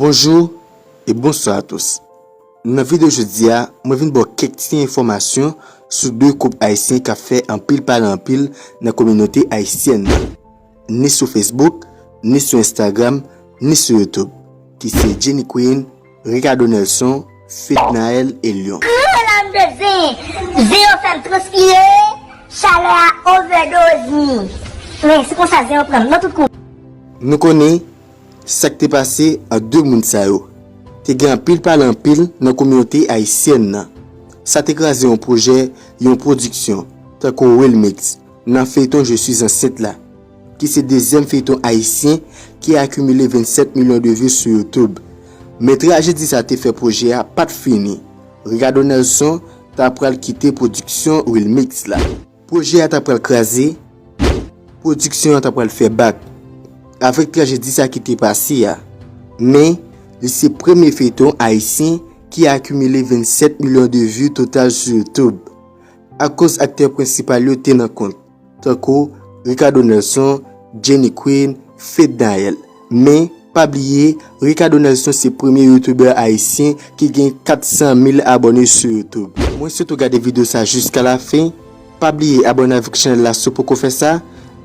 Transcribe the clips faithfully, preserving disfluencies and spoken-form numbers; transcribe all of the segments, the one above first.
Bonjou e bonswa a tous. Nan videyo jodi a, mwen vin ba w kèk ti enfòmasyon sou de koup ayisyen k ap fè anpil pale anpil nan kominote ayisyèn nan, ni sou Facebook, ni sou Instagram, ni sou YouTube, ki se Jenny Queen, Ricardo Nelson, Fednaelle e Lion. An lam de zen, zen yo fè m transpire, chalè a overdose mi. Men se konsa zen yo pran m nan tout kou. Nou konnen sa k te pase ant de moun sa yo. Te gen anpil pale anpil nan kominote ayisyèn nan. Sa te kraze yon pwojè, yon pwodiksyon, tankou Wilmix, nan feyton Je suis enceinte la, ki se dezyèm feyton ayisyen ki akimile vennsèt milyon de vues sou YouTube. Men trajedi sa te fè pwojè a pa t fini. Ricardo Nelson ta pral kite pwodiksyon Wilmix la. Pwojè a ta pral kraze, pwodiksyon an ta pral fè bak avèk trajedi sa ki te pase a. Men, li se premye feyton ayisyen ki akimile vennsèt milyon de vues total sou YouTube, akoz aktè prensipal yo te nan kont, tankou Ricardo Nelson, Jenny Queen, Fednaelle. Men, pa bliye, Ricardo Nelson se premye youtubè ayisyen ki gen kat san mil abòne sou YouTube. Mwen swete w gade videyo sa jiska lafen. Pa bliye abòne avèk chanèl la si w poko fè sa,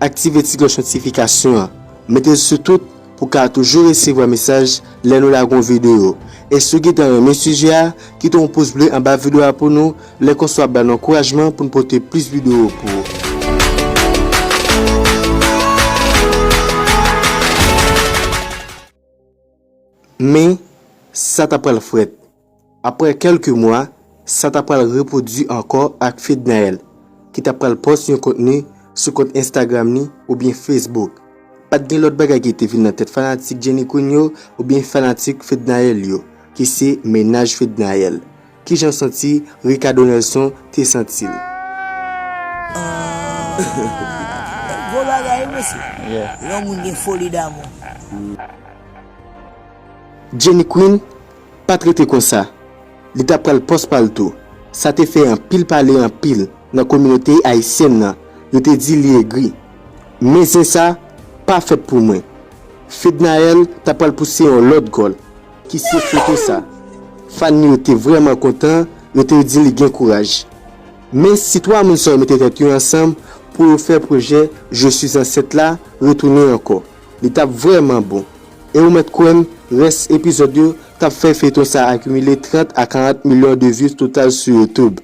aktive ti klòch notifikasyon an, mete l sou tout pou w ka toujou resevwa mesaj lè nou lage yon videyo. E si w gentan renmen sijè a, kite yon pous ble anba videyo a pou nou, lè konsa w ap ba n ankourajman pou n pote plis videyo pou ou. Men, sa ta pral frèt. Apre kèlke mwa, sa ta pral repwodui ankò ak Fednaelle, ki ta pral pòs yon kontni sou kont Instagram ni oubyen Facebook. Pa t gen lòt bagay ki te vin nan tèt fanatik Jenny Queen yo oubyen fanatik Fednaelle yo, ki se mennaj Fednaelle. Kijan w santi Ricardo Nelson te santi l? Gwo bagay wi mesye. Lè yon moun gen foli damou. Jenny Queen pa t rete konsa. Li ta pral pòs pa l tou. Sa te fè anpil pale anpil nan kominote ayisyèn nan. Yo te di li egri. Men zen sa pa fèt pou mwen. Fednaelle ta pral pouse yon lòt gòl, ki se foto sa. Fan li yo te vrèman kontan, yo te di li gen kouraj. Men si twa moun sa yo mete tèt yo ansanm pou yo fè pwojè Je suis enceinte la retounen ankò, li t ap vrèman bon. E ou mèt kwè m, rès epizòd yo t ap fè feyton sa akimile trant a karant milyon de vues total sou YouTube.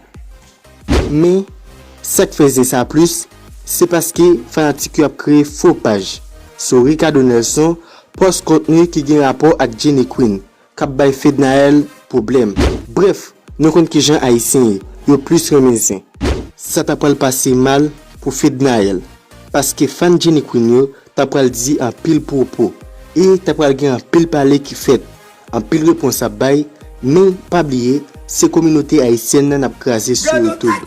Men, sa k fè zen sa plis, se paske fanatik yo ap kreye fo paj sou Ricardo Nelson, pòs kontni ki gen rapò ak Jenny Queen, k ap bay Fednaelle pwoblèm. Brèf, nou konn kijan ayisyen ye, yo plis renmen zen. Sa ta pral pase mal pou Fednaelle, paske fan Jenny Queen yo ta pral di anpil pwopo, e ta pral gen anpil pale ki fèt, anpil repons ap bay, men pa bliye, se kominote ayisyèn nan n ap kraze sou YouTube.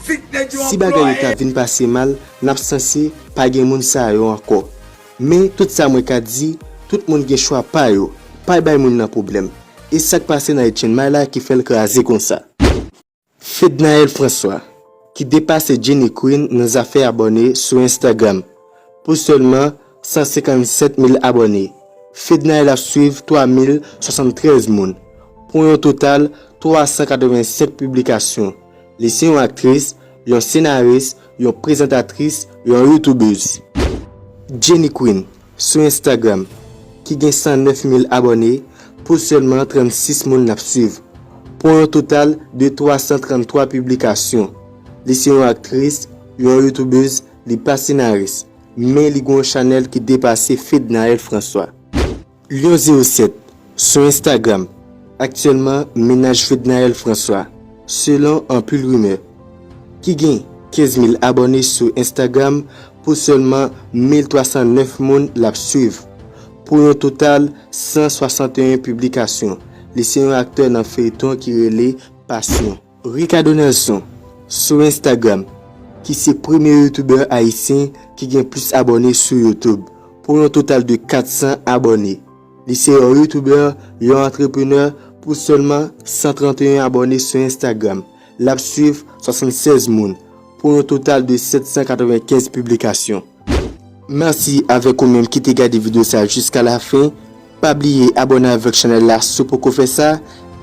Si bagay yo ta vin pase mal, n ap sanse pa gen moun sa yo ankò. Men tout sa mwen ka di, tout moun gen chwa pa yo, pa bay moun nan pwoblèm. E sa k pase nan Etienne May la ki fè l kraze konsa? Fednaelle François, ki depase Jenny Queen nan zafè abòne sou Instagram, pou sèlman san senkannsèt mil abòne. Fednaelle ap swiv twa mil swasanntrèz moun, pou yon total twa san katrevensenk piblikasyon. Li se yon aktris, yon senaris, yon prezantatris, yon youtubèz. Jenny Queen, sou Instagram, ki gen san nèf mil abòne, pou sèlman trannsis moun l ap swiv, pou yon total de twa san tranntwa piblikasyon. Li se yon aktris, yon youtubèz, li pa senaris, men li gen yon chanèl ki depase Fednaelle François. Lion zewo sèt, sou Instagram, aktyèlman mennaj Fednaelle François, selon anpil rimè, ki gen kenz mil abòne sou Instagram, pou sèlman mil twa san nèf moun l ap swiv, pou yon total san swasanteyen piblikasyon. Li se yon aktè nan feyton ki rele Passion. Ricardo Nelson, sou Instagram, ki se premye youtubè ayisyen ki gen plis abòne sou YouTube, pou yon total de kat san abòne. Li se yon youtubè, yon antreprenè, pou sèlman san tranteyen abòne sou Instagram. L ap swiv swasannsèz moun, pou yon total de sèt san katrevenkenz piblikasyon. Mèsi avèk ou menm ki te gade videyo sa jiska lafen. Pa bliye abòne avèk chanèl la si w poko fè sa,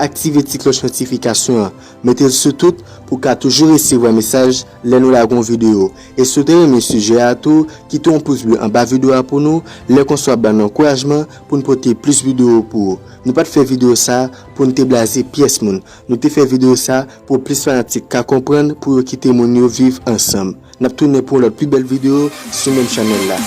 aktive ti klòch notifikasyon an, mete l sou tout pou w ka toujou resevwa mesaj lè nou lage yon videyo. E si w te renmen sijè a tou, kite yon pous ble anba videyo a pou nou, lè konsa w ap ban nou ankourajman pou n pote plis videyo pou ou. Nou pa t fè videyo sa pou n te blaze pyès moun. Nou te fè videyo sa pou plis fanatik ka konprann, pou yo kite moun yo viv ansanm. N ap tounen pou yon lòt pi bèl videyo sou menm chanèl la.